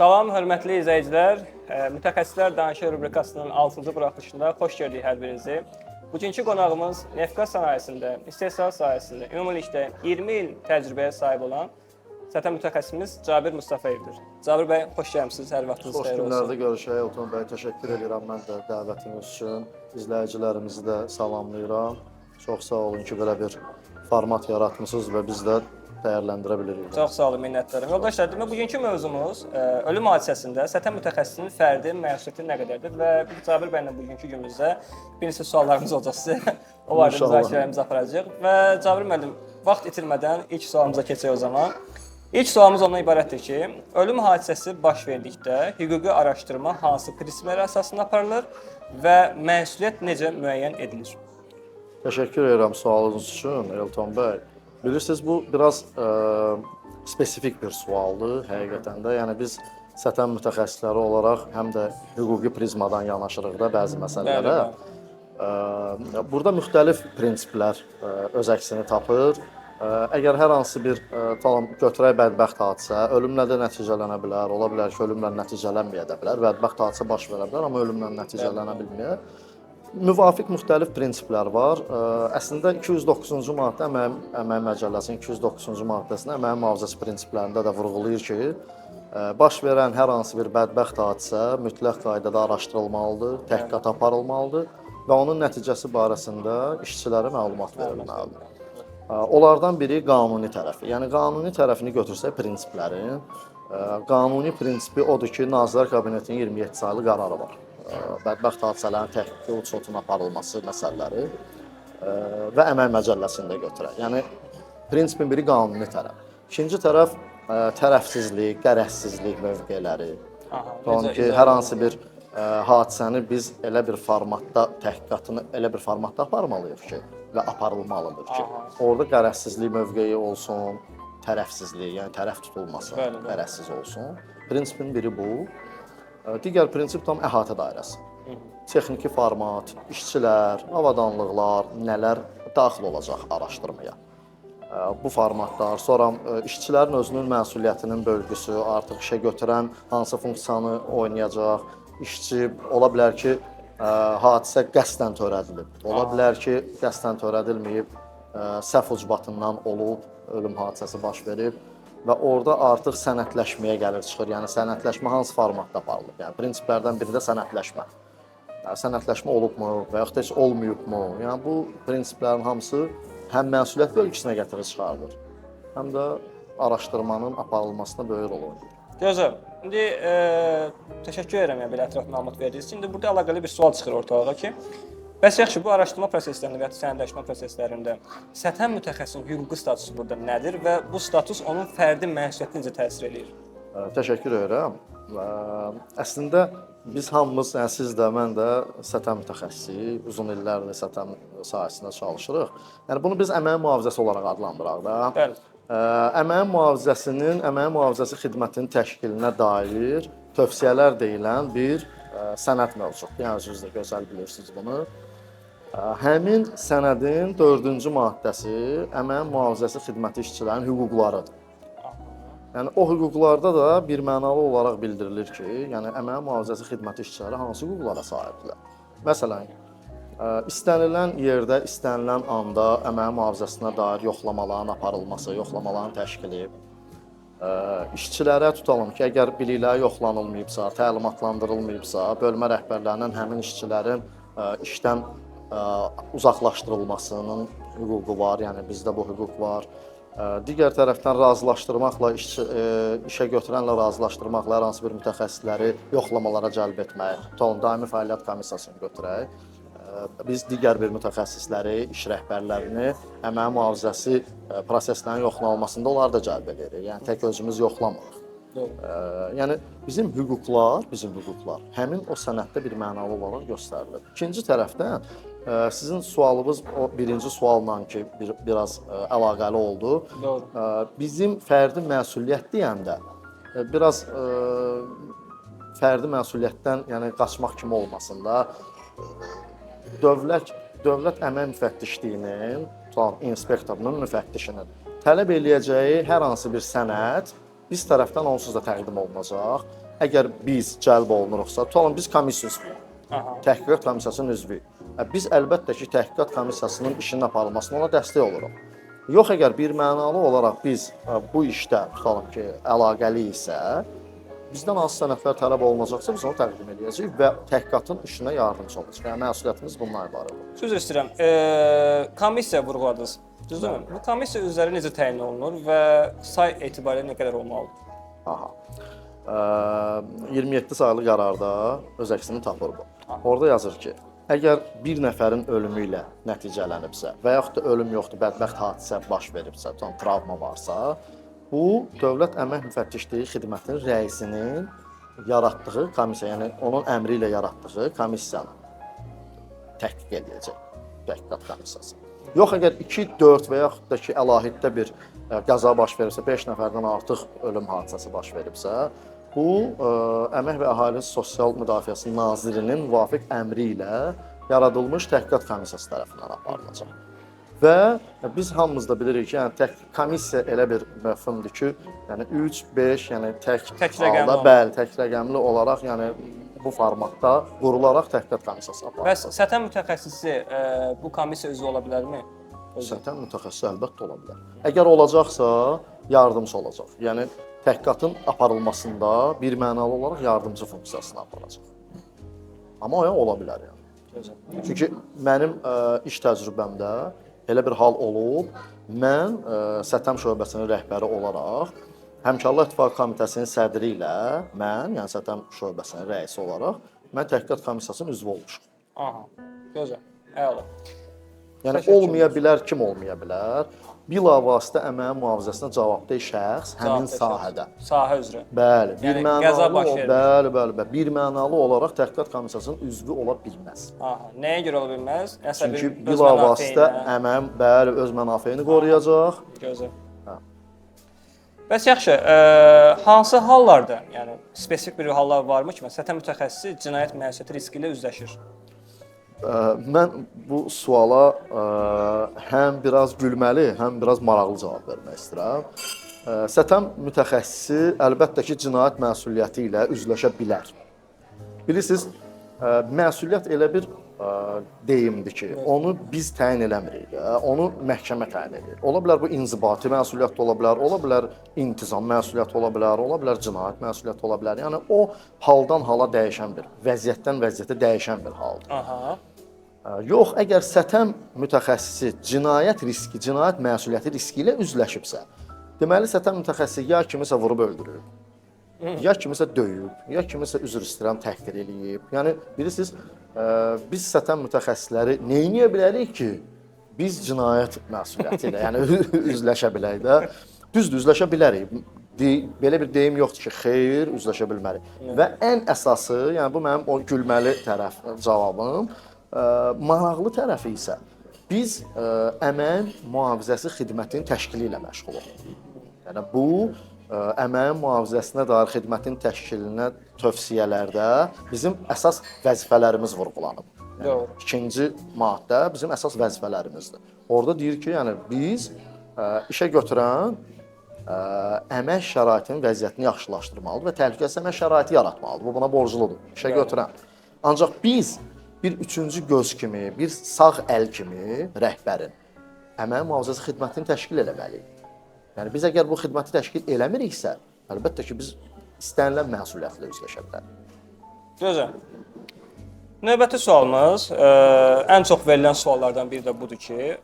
Salam, hörmətli izləyicilər. Mütəxəssislər danışır rubrikasının 6-cı buraxılışında xoş gördük hər birinizi. Bugünkü qonağımız neft-qaz sənayesində, istehsal sahəsində ümumilikdə 20 il təcrübəyə sahib olan sətən mütəxəssisimiz Cabir Mustafayevdir. Cabir bəy, xoş gəlmisiniz. Hər vaxtınız Xoş xeyir olsun. günlərdə görüşək Elton bəy. Təşəkkür edirəm mən də dəvətiniz üçün. İzləyicilərimizi də salamlayıram. Çox sağ olun ki, belə bir format yaratmısınız və biz də dəyərləndirə bilirik. Çox sağ olun, minnətdaram. Yoldaşlar, demək bugünkü mövzumuz ölüm hadisəsində sətən mütəxəssisinin fərdi məsuliyyəti nə qədərdir və biz Cabir bəylə bugünkü günümüzdə bir neçə suallarımız olacaq sizə. O barədə İnşallah. müzakirələrimizi aparacağıq və Cabir müəllim, vaxt itirmədən ilk sualımıza keçək o zaman. İlk sualımız ondan ibarətdir ki, ölüm hadisəsi baş verdikdə hüquqi araşdırma hansı prinsiplər əsasında aparılır və məsuliyyət necə müəyyən edilir? Təşəkkür edirəm sualınız üçün Elton bəy. Bilirsiniz, bu biraz spesifik bir sualdır həqiqətən də. Yəni biz sətən mütəxəssisləri olaraq həm də hüquqi prizmadan yanaşırıq da bəzi məsələlərə. Bəli, Burada müxtəlif prinsiplər öz əksini tapır. Əgər hər hansı bir tutalım götürək bədbəxt hadisə, ölümlə də nəticələnə bilər, ola bilər ki, ölümlə nəticələnməyə də bilər. Bədbəxt hadisə baş verə bilər, amma ölümlə nəticələnə bilməyə. Müvafiq müxtəlif prinsiplər var. Əslində 209-cu maddə əmək məcəlləsinin 209-cu maddəsində əməyin mühafizəsi prinsiplərində də vurğulayır ki, baş verən hər hansı bir bədbəxt hadisə mütləq qaydada araşdırılmalıdır, təhqiqat aparılmalıdır və onun nəticəsi barəsində işçilərə məlumat verilməlidir. Onlardan biri qanuni tərəfi. Yəni qanuni tərəfini götürsək prinsiplərin, qanuni prinsipi odur ki, Nazirlər Kabinetinin 27 saylı qərarı var. Bədbəxt hadisələrin təhqiqi uçotun aparılması məsələləri və əmək məcəlləsində götürək. Yəni prinsipin biri qanuni tərəf. İkinci tərəf tərəfsizlik, qərəzsizlik mövqeləri. Aha, Tutalım necə ki, izah hər hansı bir hadisəni biz elə bir formatda təhqiqatını elə bir formatda aparmalıyıq ki və aparılmalıdır ki, orada qərəzsizlik mövqeyi olsun, tərəfsizlik, yəni tərəf tutulması, Bəli, bəli. qərəzsiz olsun. Prinsipin biri bu. Digər prinsip tam əhatə dairəsi. Texniki format, işçilər, avadanlıqlar, nələr daxil olacaq araşdırmaya. Bu formatlar, sonra işçilərin özünün məsuliyyətinin bölgüsü, artıq işə götürən hansı funksiyanı oynayacaq, işçi ola bilər ki, hadisə qəsdən törədilib, ola bilər ki, qəsdən törədilməyib, səhv ucbatından olub, ölüm hadisəsi baş verib və orada artıq sənədləşməyə gəlir çıxır. Yəni sənədləşmə hansı formatda aparılıb? Yəni prinsiplərdən biri də sənədləşmə. Yəni, sənədləşmə olubmu və yaxud da heç olmayıbmı? Yəni bu prinsiplərin hamısı həm məsuliyyət bölgüsünə gətirir çıxardır, həm də araşdırmanın aparılmasına böyük rol oynayır. Gözəl. İndi təşəkkür edirəm yəni belə ətraflı məlumat verdiyiniz üçün. İndi burada əlaqəli bir sual çıxır ortalığa ki, bəs yaxşı bu araşdırma proseslərində və ya sənədləşmə proseslərində sətən mütəxəssisin hüquqi statusu burada nədir və bu status onun fərdi məsuliyyətinə necə təsir eləyir? Təşəkkür edirəm. Əslində biz hamımız, yəni siz də, mən də sətən mütəxəssisiyik, uzun illərdir sətən sahəsində çalışırıq. Yəni bunu biz əməyin mühafizəsi olaraq adlandıraq da. Bəli. Əməyin mühafizəsinin, əməyin mühafizəsi xidmətinin təşkilinə dair tövsiyələr deyilən bir sənəd mövcuddur. Yəni özünüz də gözəl bilirsiniz bunu. Həmin sənədin 4-cü maddəsi əməyin mühafizəsi xidməti işçilərinin hüquqlarıdır. Yəni o hüquqlarda da birmənalı olaraq bildirilir ki, yəni əməyin mühafizəsi xidməti işçiləri hansı hüquqlara sahibdirlər. Məsələn, istənilən yerdə, istənilən anda əməyin mühafizəsinə dair yoxlamaların aparılması, yoxlamaların təşkili, işçilərə tutalım ki, əgər bilikləri yoxlanılmayıbsa, təlimatlandırılmayıbsa, bölmə rəhbərlərinin həmin işçilərin işdən uzaqlaşdırılmasının hüququ var, yəni bizdə bu hüquq var. Digər tərəfdən razılaşdırmaqla işçi işə götürənlə razılaşdırmaqla hər hansı bir mütəxəssisləri yoxlamalara cəlb etmək, tutalım daimi fəaliyyət komissiyasını götürək. Biz digər bir mütəxəssisləri, iş rəhbərlərini əməyin mühafizəsi proseslərinin yoxlanılmasında onları da cəlb edirik. Yəni tək özümüz yoxlamırıq. Doğru. Yəni bizim hüquqlar həmin o sənəddə bir mənalı olaraq göstərilir. İkinci tərəfdən sizin sualınız o birinci sualla ki biraz əlaqəli oldu. Doğru. Bizim fərdi məsuliyyət deyəndə biraz fərdi məsuliyyətdən, yəni qaçmaq kimi olmasın da. Dövlət əmək müfəttişliyinin, tutalım inspektorunun, müfəttişinin tələb eləyəcəyi hər hansı bir sənəd biz tərəfdən onsuz da təqdim olunacaq. Əgər biz cəlb olunuruqsa, tutalım biz komissiya üzvüyük. Təhqiqat komissiyasının üzvüyük. Biz əlbəttə ki, təhqiqat komissiyasının işinin aparılmasına ona dəstək oluruq. Yox, əgər bir mənalı olaraq biz bu işdə tutalım ki, əlaqəliyiksə, bizdən hansı sənədlər tələb olunacaqsa, biz onu təqdim edəcəyik və təhqiqatın işinə yardımçı olacaq. Yəni məsuliyyətimiz bundan ibarət olur. Üzr istəyirəm. Komissiya vurğuladınız. Düzdürmü? Bu komissiya üzvləri necə təyin olunur və say etibarilə nə qədər olmalıdır? Aha. 27 saylı qərarda öz əksini tapır bu. Orada yazır ki, əgər bir nəfərin ölümü ilə nəticələnibsə və yaxud da ölüm yoxdur, bədbəxt hadisə baş veribsə, tam travma varsa, bu Dövlət Əmək Müfəttişliyi Xidmətinin rəisinin yaratdığı komissiya, yəni onun əmri ilə yaratdığı komissiyanı təhqiq eləyəcək. Təhqiqat komissiyası. Yox, əgər 2, 4 və yaxud da ki, əlahiddə bir qəza baş veribsə, 5 nəfərdən artıq ölüm hadisəsi baş veribsə, bu Əmək və Əhali Sosial Müdafiəsi Nazirinin müvafiq əmri ilə yaradılmış təhqiqat komissiyası tərəfindən aparılacaq. Və biz hamımız da bilirik ki, yəni tək komissiya elə bir məfhumdur ki, yəni 3, 5, yəni tək rəqəmli, bəli, tək rəqəmli olaraq, yəni bu formatda qurularaq təhqiqat komissiyası aparılır. Bəs sətəm mütəxəssisi bu komissiya üzvü ola bilərmi? Sətəm mütəxəssisi əlbəttə ola bilər. Əgər olacaqsa, yardımçı olacaq. Yəni təhqiqatın aparılmasında bir mənalı olaraq yardımçı funksiyasını aparacaq. Amma o ola bilər yəni. Gözəl. Çünki mənim iş təcrübəmdə elə bir hal olub, mən Sətəm şöbəsinin rəhbəri olaraq Həmkarlıq İttifaqı Komitəsinin sədri ilə mən, yəni Sətəm şöbəsinin rəisi olaraq mən təhqiqat komissiyasının üzvü olmuşam. Aha. Gözəl. Əla. Yəni olmaya bilər, kim olmaya bilər? Bilavasitə əməyin mühafizəsinə cavabdeh şəxs həmin sahədə. Sahə üzrə. Bəli, bir mənalı, bəli, bəli, bəli, bir mənalı olaraq təhqiqat komissiyasının üzvü ola bilməz. Aha, nəyə görə ola bilməz? Nəsə çünki bir bilavasitə əməyin, bəli, öz mənafeyini qoruyacaq. Gözəl. Hə. Bəs yaxşı, hansı hallarda, yəni spesifik bir hallar varmı ki, məsələn, sətəm mütəxəssisi cinayət məsuliyyəti riski ilə üzləşir? Mən bu suala həm biraz gülməli, həm biraz maraqlı cavab vermək istəyirəm. Sətəm mütəxəssisi əlbəttə ki, cinayət məsuliyyəti ilə üzləşə bilər. Bilirsiniz, məsuliyyət elə bir deyimdir ki, onu biz təyin eləmirik, onu məhkəmə təyin edir. Ola bilər bu inzibati məsuliyyət də ola bilər, ola bilər intizam məsuliyyəti ola bilər, ola bilər cinayət məsuliyyəti ola bilər. Yəni o haldan hala dəyişən bir, vəziyyətdən vəziyyətə dəyişən bir haldır. Aha. Yox, əgər sətəm mütəxəssisi cinayət riski, cinayət məsuliyyəti riski ilə üzləşibsə, deməli sətəm mütəxəssisi ya kimisə vurub öldürüb, ya kimisə döyüb, ya kimisə üzr istəyirəm təhqir eləyib. Yəni bilirsiniz, biz sətəm mütəxəssisləri nə edə bilərik ki, biz cinayət məsuliyyəti ilə, yəni üzləşə bilək də. Düzdür, üzləşə bilərik. Belə bir deyim yoxdur ki, xeyr, üzləşə bilmərik. Və ən əsası, yəni bu mənim o gülməli tərəf cavabım, maraqlı tərəfi isə biz əməyin mühafizəsi xidmətinin təşkili ilə məşğuluq. Yəni bu əməyin mühafizəsinə dair xidmətin təşkilinə tövsiyələrdə bizim əsas vəzifələrimiz vurğulanıb. Yəni, ikinci maddə bizim əsas vəzifələrimizdir. Orada deyir ki, yəni biz işə götürən əmək şəraitinin vəziyyətini yaxşılaşdırmalıdır və təhlükəsiz əmək şəraiti yaratmalıdır. Bu buna borcludur, işə götürən. Ancaq biz bir üçüncü göz kimi, bir sağ əl kimi rəhbərin əməyin mühafizəsi xidmətini təşkil eləməliyik. Yəni biz əgər bu xidməti təşkil eləmiriksə, əlbəttə ki, biz istənilən məsuliyyətlə üzləşə bilərik. Gözəl. Növbəti sualımız, ən çox verilən suallardan biri də budur ki,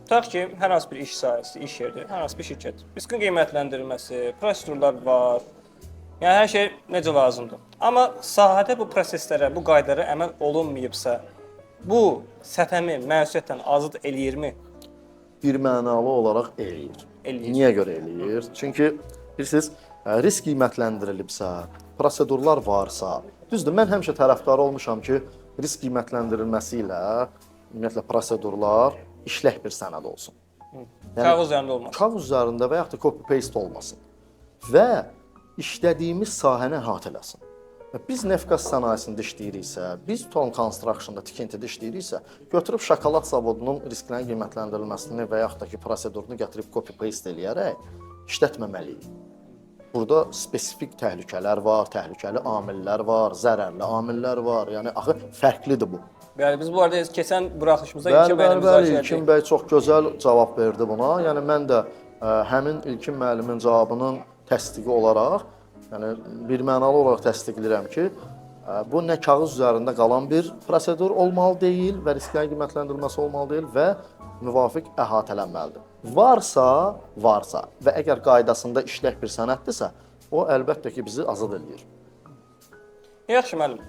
tutaq ki, hər hansı bir iş sahəsi, iş yeri, hər hansı bir şirkət, riskin qiymətləndirilməsi, prosedurlar var, yəni hər şey necə lazımdır. Amma sahədə bu proseslərə, bu qaydalara əməl olunmayıbsa, bu sətəmi məsuliyyətdən azad eləyirmi? Bir mənalı olaraq eləyir. Niyə görə eləyir? Çünki bilirsiniz, risk qiymətləndirilibsə, prosedurlar varsa, düzdür, mən həmişə tərəfdarı olmuşam ki, risk qiymətləndirilməsi ilə ümumiyyətlə prosedurlar işlək bir sənəd olsun. Yəni, kağız üzərində olmasın. Kağız üzərində və yaxud da copy-paste olmasın. Və işlədiyimiz sahəni əhatə eləsin. Biz neft-qaz sənayesində işləyiriksə, biz ton construction-da, tikintidə işləyiriksə, götürüb şokolad zavodunun risklərin qiymətləndirilməsini və yaxud da ki, prosedurunu gətirib copy-paste eləyərək işlətməməliyik. Burada spesifik təhlükələr var, təhlükəli amillər var, zərərli amillər var. Yəni axı fərqlidir bu. Bəli, biz bu arada keçən buraxılışımızda Bəli, İlkin bəylə bəli, bəli, müzakirə İlkin etdik. bəy çox gözəl cavab verdi buna. Yəni mən də həmin İlkin müəllimin cavabının təsdiqi olaraq, yəni bir mənalı olaraq təsdiqləyirəm ki, bu nə kağız üzərində qalan bir prosedur olmalı deyil və risklərin qiymətləndirilməsi olmalı deyil və müvafiq əhatələnməlidir. Varsa, varsa və əgər qaydasında işlək bir sənəddirsə, o əlbəttə ki, bizi azad eləyir. Yaxşı müəllim.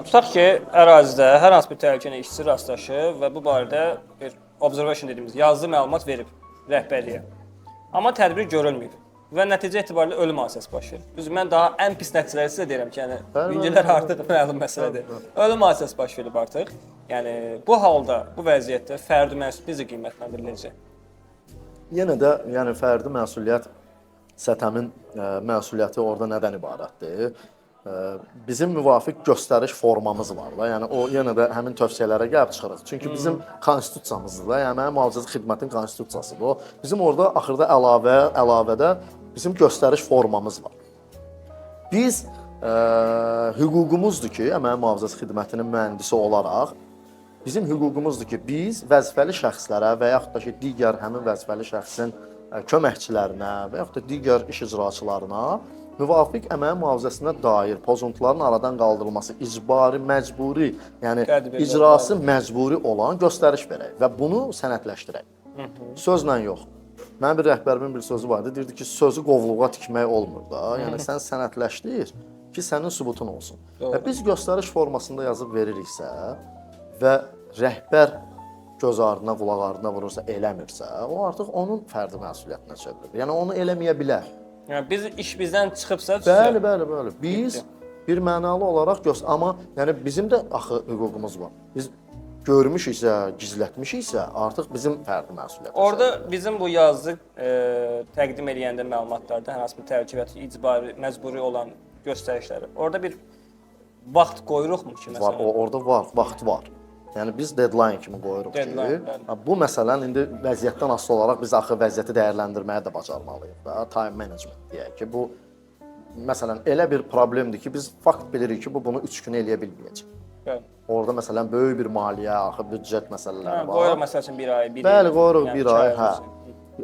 Tutaq ki, ərazidə hər hansı bir təhlükə ilə işçi rastlaşır və bu barədə bir observation dediyimiz yazılı məlumat verib rəhbərliyə. Amma tədbir görülməyib və nəticə etibarilə ölüm hadisəsi baş verir. Düz mən daha ən pis nəticələri sizə deyirəm ki, yəni yüngüllər artıq məlum məsələdir. Ölüm hadisəsi baş verib artıq. Yəni bu halda, bu vəziyyətdə fərdi məsuliyyət necə qiymətləndiriləcək? Yenə də yəni fərdi məsuliyyət sətəmin məsuliyyəti orada nədən ibarətdir? Bizim müvafiq göstəriş formamız var da. Yəni o yenə də həmin tövsiyələrə gəlib çıxırıq. Çünki bizim konstitusiyamızdır da. Yəni mənim mühafizəçi xidmətin konstitusiyasıdır o. Bizim orada axırda əlavədə bizim göstəriş formamız var. Biz hüququmuzdur ki, əməyi mühafizəsi xidmətinin mühəndisi olaraq bizim hüququmuzdur ki, biz vəzifəli şəxslərə və yaxud da ki, digər həmin vəzifəli şəxsin köməkçilərinə və yaxud da digər iş icraçılarına müvafiq əməyi mühafizəsinə dair pozuntuların aradan qaldırılması icbari, məcburi, yəni icrası məcburi olan göstəriş verək və bunu sənədləşdirək. Sözlə yox. Mənim bir rəhbərimin bir sözü var idi, deyirdi ki, sözü qovluğa tikmək olmur da. Yəni sən sənədləşdir ki, sənin sübutun olsun. Doğru. Və biz göstəriş formasında yazıb veririksə və rəhbər göz ardına, qulaq ardına vurursa, eləmirsə, o artıq onun fərdi məsuliyyətinə çevrilir. Yəni onu eləməyə bilər. Yəni biz iş bizdən çıxıbsa, Bəli, bəli, bəli. Biz bir mənalı olaraq amma yəni bizim də axı hüququmuz var. Biz görmüşüksə, gizlətmişiksə, artıq bizim fərdi məsuliyyətimiz. Orada bizim bu yazı təqdim eləyəndə məlumatlarda hər hansı bir təhlükə və ya icbari, məcburi olan göstərişləri. Orada bir vaxt qoyuruqmu ki, məsələn? Var, orada var, vaxt var. Yəni biz deadline kimi qoyuruq ki, deadline, bu məsələn indi vəziyyətdən asılı olaraq biz axı vəziyyəti dəyərləndirməyə də bacarmalıyıq da, time management deyək ki, bu məsələn elə bir problemdir ki, biz fakt bilirik ki, bu bunu 3 günə eləyə bilməyəcək. Bəli. Orada məsələn böyük bir maliyyə, axı büdcət məsələləri var. Qoyuruq məsəl üçün 1 ay, 1 il. Bəli, qoyuruq yəni, 1 ay, hə.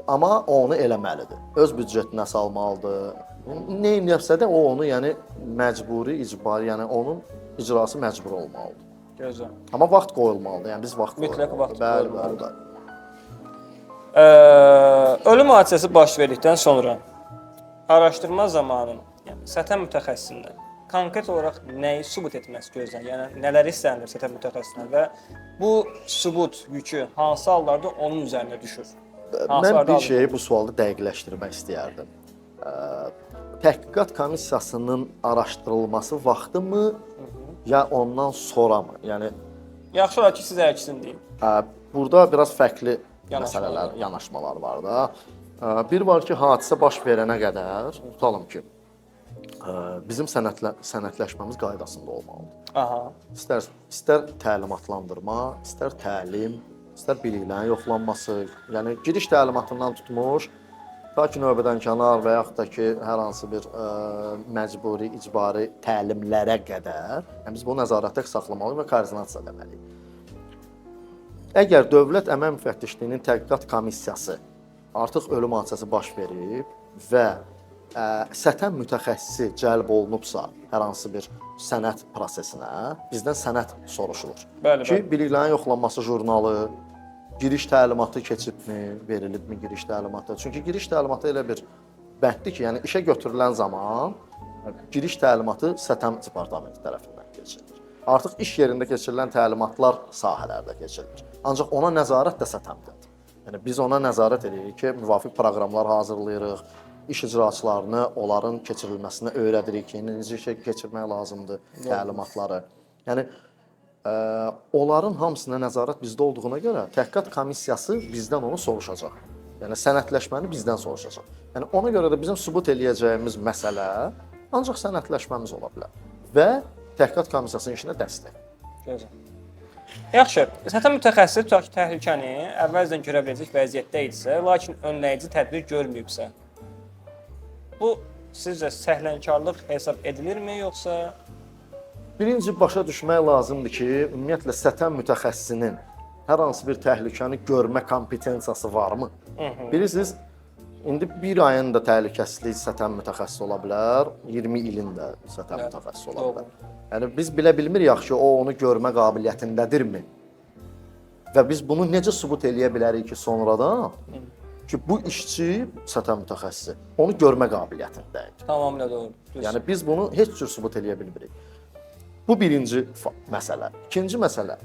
Amma onu eləməlidir. Öz büdcətinə salmalıdır. Nə etsə də o onu yəni məcburi, icbari, yəni onun icrası məcbur olmalıdır. Gözəl. Amma vaxt qoyulmalıdır. Yəni biz vaxt qoyulmalıdır. Mütləq vaxt bəli, qoyulmalıdır. Bəli, bəli. Ölüm hadisəsi baş verdikdən sonra araşdırma zamanı, yəni sətə mütəxəssisindən konkret olaraq nəyi sübut etməsi gözlənilir? Yəni nələr istənilir sətə mütəxəssisindən və bu sübut yükü hansı hallarda onun üzərinə düşür? Hansı mən bir şeyi bu sualda dəqiqləşdirmək istəyərdim. Təhqiqat komissiyasının araşdırılması vaxtı mı? Ya ondan sonra mı? Yəni yaxşı olar ki, siz hər ikisini deyin. Burada biraz fərqli məsələlər, yanaşmalar var da. Bir var ki, hadisə baş verənə qədər, tutalım ki, bizim sənədləşməmiz qaydasında olmalıdır. Aha. İstər təlimatlandırma, istər təlim, istər biliklərin yoxlanması, yəni giriş təlimatından tutmuş ta ki növbədən kənar və yaxud da ki, hər hansı bir məcburi, icbari təlimlərə qədər, yəni biz bunu nəzarətdə saxlamalıyıq və koordinasiya etməliyik. Əgər Dövlət Əmək Müfəttişliyinin Təhqiqat Komissiyası artıq ölüm hadisəsi baş verib və sətən mütəxəssisi cəlb olunubsa hər hansı bir sənəd prosesinə, bizdən sənəd soruşulur. Bəli, ki, biliklərin yoxlanması jurnalı, giriş təlimatı keçibmi, verilibmi giriş təlimatı? Çünki giriş təlimatı elə bir bənddir ki, yəni işə götürülən zaman giriş təlimatı sətəm departamenti tərəfindən keçirilir. Artıq iş yerində keçirilən təlimatlar sahələrdə keçirilir. Ancaq ona nəzarət də sətəmdədir. Yəni biz ona nəzarət edirik ki, müvafiq proqramlar hazırlayırıq, iş icraçılarını onların keçirilməsinə öyrədirik ki, necə işə keçirmək lazımdır təlimatları. Yəni onların hamısına nəzarət bizdə olduğuna görə təhqiqat komissiyası bizdən onu soruşacaq. Yəni sənədləşməni bizdən soruşacaq. Yəni ona görə də bizim sübut eləyəcəyimiz məsələ ancaq sənədləşməmiz ola bilər və təhqiqat komissiyasının işinə dəstək. Gözəl. Yaxşı, sətə mütəxəssisi tutaq ki, təhlükəni əvvəlcədən görə biləcək vəziyyətdə idisə, lakin önləyici tədbir görməyibsə, Bu sizcə səhlənkarlıq hesab edilirmi yoxsa? Birinci başa düşmək lazımdır ki, ümumiyyətlə sətən mütəxəssisinin hər hansı bir təhlükəni görmə kompetensiyası varmı? Bilirsiniz, indi bir ayın da təhlükəsizlik sətən mütəxəssisi ola bilər, 20 ilin də sətən mütəxəssisi ola bilər. Yəni biz bilə bilmirik yaxşı o onu görmə qabiliyyətindədirmi? Və biz bunu necə sübut eləyə bilərik ki, sonradan ki bu işçi sətən mütəxəssisi onu görmə qabiliyyətində idi. Tamamilə doğru. Düz. Yəni biz bunu heç cür sübut eləyə bilmirik. Bu birinci məsələ. İkinci məsələ,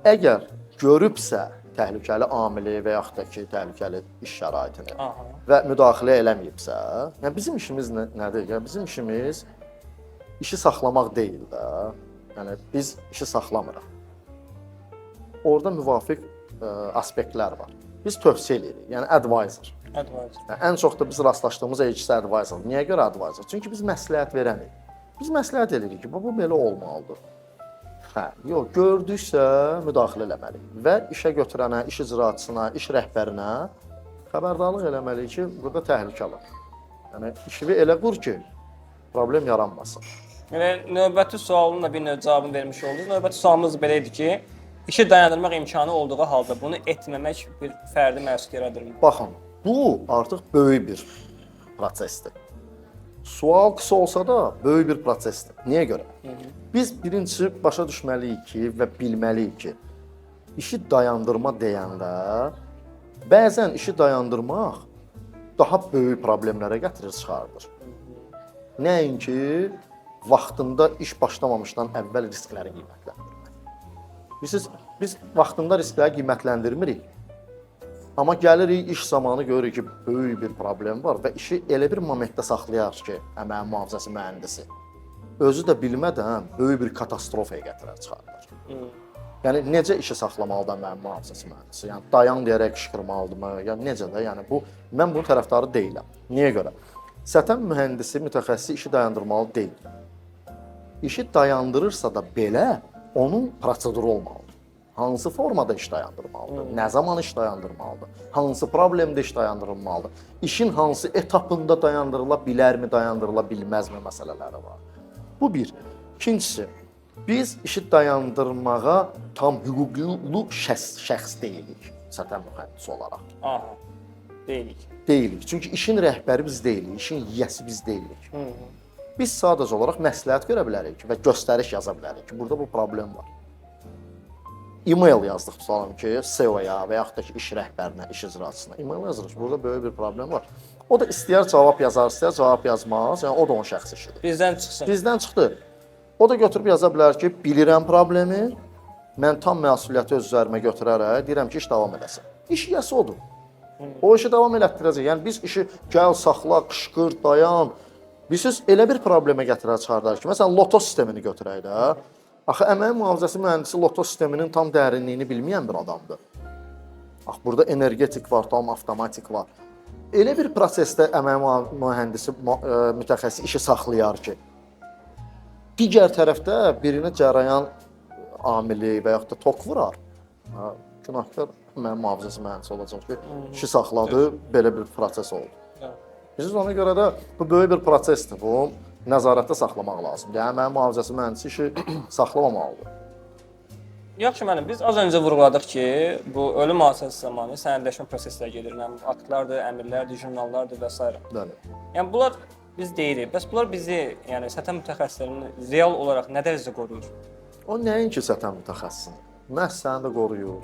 əgər görübsə təhlükəli amili və yaxud da ki, təhlükəli iş şəraitini və müdaxilə eləməyibsə, yəni bizim işimiz nədir? Yəni bizim işimiz işi saxlamaq deyil də. Yəni biz işi saxlamırıq. Orada müvafiq aspektlər var. Biz tövsiyə eləyirik, yəni advisor. Advisor. Yəni, ən çox da biz rastlaşdığımız HC advisor. Niyə görə advisor? Çünki biz məsləhət verəmirik. Biz məsləhət eləyirik ki, bu belə olmalıdır. Hə, yox, gördüksə müdaxilə eləməliyik və işə götürənə, iş icraçısına, iş rəhbərinə xəbərdarlıq eləməliyik ki, burada təhlükə var. Yəni işini elə qur ki, problem yaranmasın. Yəni növbəti sualın da bir növ cavabını vermiş oldunuz. Növbəti sualımız belə idi ki, işi dayandırmaq imkanı olduğu halda bunu etməmək bir fərdi məsuliyyət yaradırmı? Baxın, bu artıq böyük bir prosesdir. Sual qısa olsa da böyük bir prosesdir. Niyə görə? Biz birincisi başa düşməliyik ki və bilməliyik ki, işi dayandırma deyəndə bəzən işi dayandırmaq daha böyük problemlərə gətirir, çıxardır. Nəinki vaxtında iş başlamamışdan əvvəl riskləri qiymətləndirmək. Bilirsiniz, biz vaxtında riskləri qiymətləndirmirik. Amma gəlirik iş zamanı görürük ki, böyük bir problem var və işi elə bir momentdə saxlayar ki, əməyin mühafizəsi mühəndisi özü də bilmədən böyük bir katastrofaya gətirər, çıxardar. Yəni necə işi saxlamalıdır əməyin mühafizəsi mühəndisi? Yəni dayan deyərək qışqırmalıdırmı? Yəni necə də? Yəni bu mən bunun tərəfdarı deyiləm. Niyə görə? Sətən mühəndisi, mütəxəssisi işi dayandırmalı deyil. İşi dayandırırsa da belə onun proseduru olmalıdır. Hansı formada iş dayandırmalıdır? Nə zaman iş dayandırmalıdır? Hansı problemdə iş dayandırılmalıdır? İşin hansı etapında dayandırıla bilərmi, dayandırıla bilməzmi məsələləri var. Bu bir. İkincisi, biz işi dayandırmağa tam hüquqlu şəxs deyilik sətən mühəndisi olaraq. Aha. Deyilik. Deyilik. Çünki işin rəhbəri biz deyilik, işin yiyəsi biz deyilik. Biz sadəcə olaraq məsləhət görə bilərik və göstəriş yaza bilərik ki, burada bu problem var. E-mail yazdıq tutalım ki, CEO-ya və yaxud da ki, iş rəhbərinə, iş icraçısına e-mail yazırıq. Burada böyük bir problem var. O da istəyər cavab yazar, istəyər cavab yazmaz. Yəni o da onun şəxsi işidir. Bizdən çıxsın. Bizdən çıxdı. O da götürüb yaza bilər ki, bilirəm problemi, mən tam məsuliyyəti öz üzərimə götürərək deyirəm ki, iş davam eləsin. İş yiyəsi odur. O işi davam elətdirəcək. Yəni biz işi gəl, saxla, qışqır, dayan. Bilirsiniz, elə bir problemə gətirər çıxardar ki, məsələn, loto sistemini götürək də. Axı əməyin mühafizəsi mühəndisi loto sisteminin tam dərinliyini bilməyən bir adamdır. Axı burada energetik var, tam avtomatik var. Elə bir prosesdə əməyin mühəndisi, mütəxəssis işi saxlayar ki, digər tərəfdə birinə cərəyan amili və yaxud da tok vurar. Günahkar əməyin mühafizəsi mühəndisi olacaq ki, işi saxladı, belə bir proses oldu. Biz ona görə də bu böyük bir prosesdir. Bu nəzarətdə saxlamaq lazımdır. Yəni əməyin mühafizəsi mühəndisi işi saxlamamalıdır. Yaxşı müəllim, biz az öncə vurğuladıq ki, bu ölüm hadisəsi zamanı sənədləşmə prosesləri gedir. Yəni aktlardır, əmrlərdir, jurnallardır və s. Bəli. Yəni bunlar biz deyirik. Bəs bunlar bizi, yəni sətən mütəxəssislərini real olaraq nə dərəcədə qoruyur? O nəinki sətən mütəxəssisini, müəssisəni də qoruyur,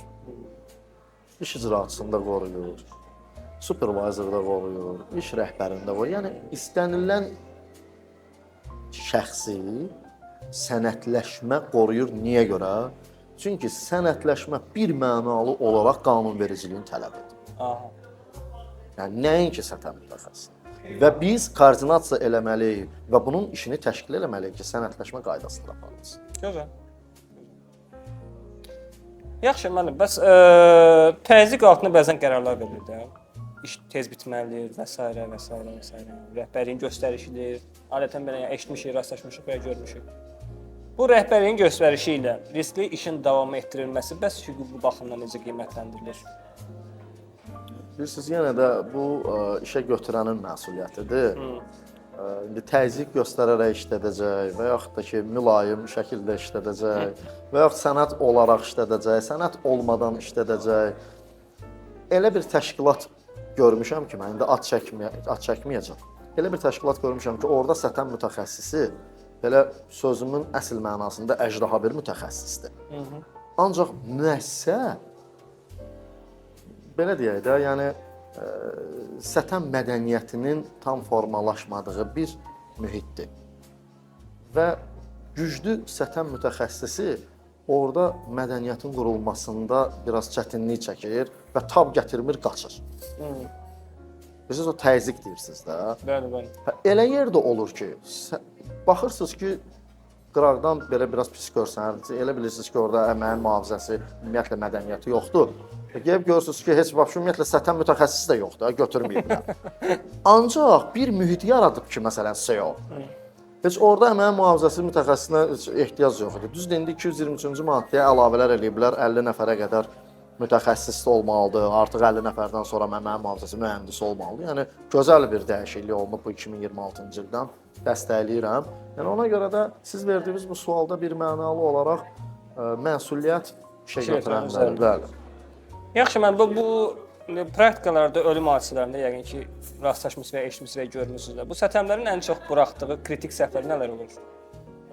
iş icraçısını da qoruyur, supervisoru da qoruyur, iş rəhbərini də qoruyur. Yəni istənilən şəxsi sənədləşmə qoruyur. Niyə görə? Çünki sənədləşmə bir mənalı olaraq qanunvericiliyin tələbidir. Aha. Yəni nəinki sətən mütəxəssisi. Və biz koordinasiya eləməliyik və bunun işini təşkil eləməliyik ki, sənədləşmə qaydasında aparılsın. Gözəl. Yaxşı müəllim, bəs təzyiq altında bəzən qərarlar verilir də. İş tez bitməlidir və s. və s. və s. Rəhbərliyin göstərişidir. Adətən belə yəni, eşitmişik, rastlaşmışıq və ya görmüşük. Bu rəhbərliyin göstərişi ilə riskli işin davam etdirilməsi bəs hüquqi baxımdan necə qiymətləndirilir? Bilirsiniz, yenə də bu işə götürənin məsuliyyətidir. İndi təzyiq göstərərək işlədəcək və yaxud da ki, mülayim şəkildə işlədəcək və yaxud sənəd olaraq işlədəcək, sənəd olmadan işlədəcək. Elə bir təşkilat görmüşəm ki, mən indi ad çəkməyəcəm. Elə bir təşkilat görmüşəm ki, orada sətəm mütəxəssisi belə sözümün əsl mənasında əjdaha bir mütəxəssisdir. Ancaq müəssisə belə deyək də, yəni sətəm mədəniyyətinin tam formalaşmadığı bir mühitdir. Və güclü sətəm mütəxəssisi orada mədəniyyətin qurulmasında biraz çətinlik çəkir və tab gətirmir, qaçır. Bilirsiniz, o təzyiq deyirsiniz də. Bəli, bəli. Hə, elə yerdə olur ki, baxırsınız ki, qıraqdan belə biraz pis görsənir. Elə bilirsiniz ki, orada əməyin mühafizəsi, ümumiyyətlə mədəniyyəti yoxdur. Gəlib görürsünüz ki, heç vaxt ümumiyyətlə sətəm mütəxəssisi də yoxdur, götürməyiblər. Ancaq bir mühit yaradıb ki, məsələn, SEO. Heç orada əməyin mühafizəsi mütəxəssisinə heç ehtiyac yox idi. Düzdür, indi 223-cü maddəyə əlavələr eləyiblər, 50 nəfərə qədər mütəxəssis olmalıdır. Artıq 50 nəfərdən sonra əməyin mühafizəsi mühəndisi olmalıdır. Yəni gözəl bir dəyişiklik olunub bu 2026-cı ildən. Dəstəkləyirəm. Yəni ona görə də siz verdiyiniz bu sualda bir mənalı olaraq məsuliyyət işə götürənlərin. Bəli. Yaxşı, mən bu praktikalarda ölüm hadisələrində yəqin ki, rastlaşmısınız və eşitmisiniz və görmüsünüz də. Bu sətəmlərin ən çox buraxdığı kritik səhvlər nələr olur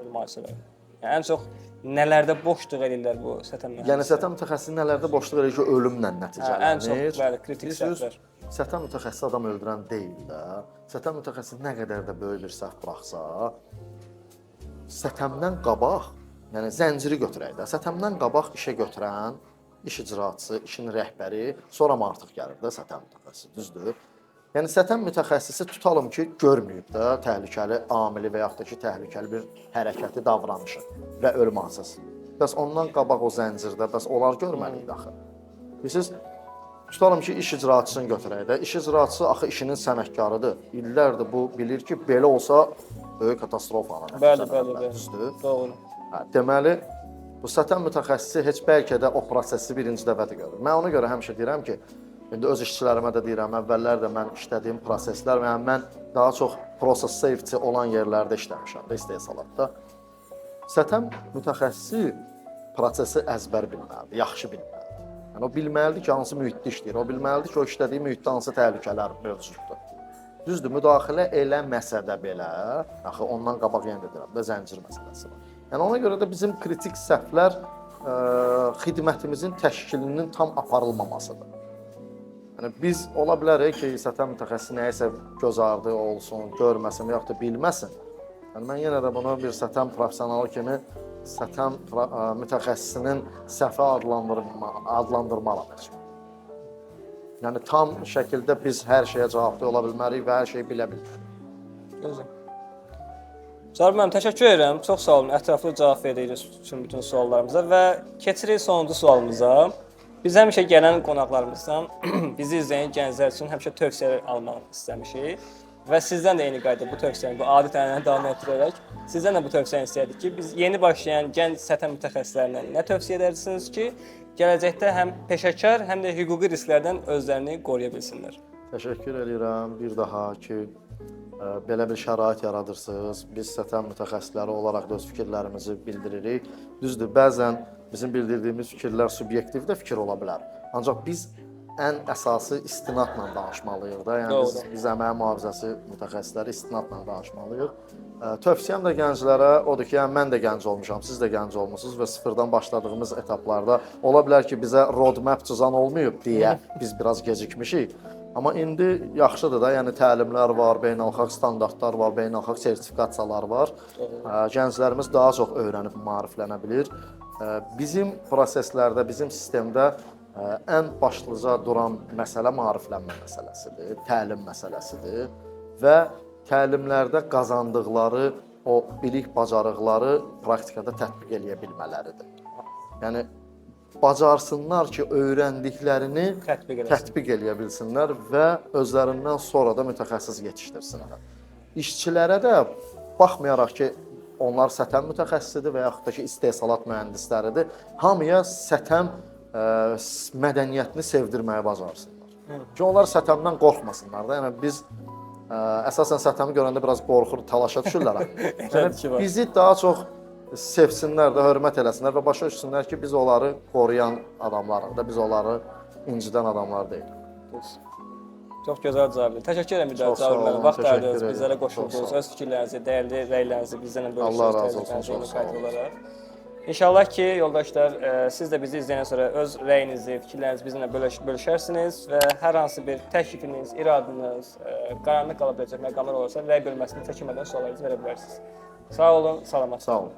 ölüm hadisələrində? Yəni ən çox nələrdə boşluq eləyirlər bu sətəmlər? Yəni sətəm mütəxəssisi nələrdə boşluq eləyir ki, ölümlə nəticələnir? Ən çox, bəli, kritik səhvlər. Sətəm mütəxəssisi adam öldürən deyil də. Sətəm mütəxəssisi nə qədər də böyük bir səhv buraxsa, sətəmdən qabaq, yəni zənciri götürək də, sətəmdən qabaq işə götürən iş icraçısı, işin rəhbəri, sonra mı artıq gəlir də sətəm mütəxəssisi, düzdür? Yəni sətəm mütəxəssisi tutalım ki, görməyib də təhlükəli amili və yaxud da ki, təhlükəli bir hərəkəti, davranışı və ölüm hadisəsi. Bəs ondan qabaq o zəncirdə, bəs onlar görməli idi axı. Bilirsiniz, tutalım ki, iş icraçısını götürək də. İş icraçısı axı işinin sənətkarıdır. İllərdir bu bilir ki, belə olsa böyük katastrofanı nəticələnər. Bəli, bəli, bəli. Düzdür? Doğru. Hə, deməli, bu sətəm mütəxəssisi heç bəlkə də o prosesi birinci dəfədir görür. Mən ona görə həmişə deyirəm ki, indi öz işçilərimə də deyirəm, əvvəllər də mən işlədiyim proseslər, yəni mən daha çox process safety olan yerlərdə işləmişəm də istehsalatda. Sətəm mütəxəssisi prosesi əzbər bilməlidir, yaxşı bilməlidir. Yəni o bilməlidir ki, hansı mühitdə işləyir, o bilməlidir ki, o işlədiyi mühitdə hansı təhlükələr mövcuddur. Düzdür, müdaxilə eləməsə də belə, axı ondan qabaq yenə də deyirəm də zəncir məsələsi var. Yəni ona görə də bizim kritik səhvlər xidmətimizin təşkilinin tam aparılmamasıdır. Yəni biz ola bilər ki, sətəm mütəxəssisi nəyisə göz ardı olsun, görməsin və yaxud da bilməsin. Yəni mən yenə də bunu bir sətəm professionalı kimi sətəm mütəxəssisinin səhvi adlandırmaram heç. Yəni tam şəkildə biz hər şeyə cavabdeh ola bilmərik və hər şeyi bilə bilmərik. Gözəl. Cabir müəllim, təşəkkür edirəm. Çox sağ olun. Ətraflı cavab verdiyiniz üçün bütün suallarımıza və keçirik sonuncu sualımıza. Biz həmişə gələn qonaqlarımızdan bizi izləyən gənclər üçün həmişə tövsiyələr almaq istəmişik. Və sizdən də eyni qayda bu tövsiyəni, bu adi ənənəni davam etdirərək sizdən də bu tövsiyəni istəyirdik ki, biz yeni başlayan gənc sətəm mütəxəssislərinə nə tövsiyə edərsiniz ki, gələcəkdə həm peşəkar, həm də hüquqi risklərdən özlərini qoruya bilsinlər? Təşəkkür edirəm bir daha ki, belə bir şərait yaradırsınız. Biz sətəm mütəxəssisləri olaraq da öz fikirlərimizi bildiririk. Düzdür, bəzən bizim bildirdiyimiz fikirlər subyektiv də fikir ola bilər. Ancaq biz ən əsası istinadla danışmalıyıq da. Yəni biz əməyin mühafizəsi mütəxəssisləri istinadla danışmalıyıq. Tövsiyəm də gənclərə odur ki, yəni mən də gənc olmuşam, siz də gənc olmusunuz və sıfırdan başladığımız etaplarda ola bilər ki, bizə roadmap cızan olmayıb deyə biz biraz gecikmişik. Amma indi yaxşıdır da, yəni təlimlər var, beynəlxalq standartlar var, beynəlxalq sertifikasiyalar var. Gənclərimiz daha çox öyrənib maariflənə bilir. Bizim proseslərdə, bizim sistemdə ən başlıca duran məsələ maariflənmə məsələsidir, təlim məsələsidir və təlimlərdə qazandıqları o bilik, bacarıqları praktikada tətbiq eləyə bilmələridir. Yəni bacarsınlar ki, öyrəndiklərini tətbiq eləyə bilsinlər və özlərindən sonra da mütəxəssis yetişdirsinlər. İşçilərə də baxmayaraq ki, onlar sətəm mütəxəssisidir və yaxud da ki, istehsalat mühəndisləridir, hamıya sətəm mədəniyyətini sevdirməyi bacarsınlar. Ki onlar sətəmdən qorxmasınlar da. Yəni biz əsasən sətəmi görəndə biraz qorxur, təlaşa düşürlər. Elədir ki, Yəni var. bizi daha çox sevsinlər də, hörmət eləsinlər və başa düşsünlər ki, biz onları qoruyan adamlarıq da, biz onları incidən adamlar deyilik. Düz. Çox gözəl cavab verdiniz. Təşəkkür edirəm bir daha Çox sağ Cabir müəllim. olun, Vaxt təşəkkür ayırdınız, edirəm. bizlərə Çox qoşuldunuz, sağ olun. öz fikirlərinizi, dəyərli rəylərinizi bizlərlə Allah bölüşdünüz, razı olsun, təcrübənizi çox eyni sağ qayıt olun. olaraq. İnşallah ki, yoldaşlar, siz də bizi izləyəndən sonra öz rəyinizi, fikirlərinizi bizimlə bölüşərsiniz və hər hansı bir təklifiniz, iradınız, qaranlıq qala biləcək məqamlar olursa, rəy bölməsində çəkinmədən suallarınızı verə bilərsiniz. Sağ olun, salamat. Sağ olun.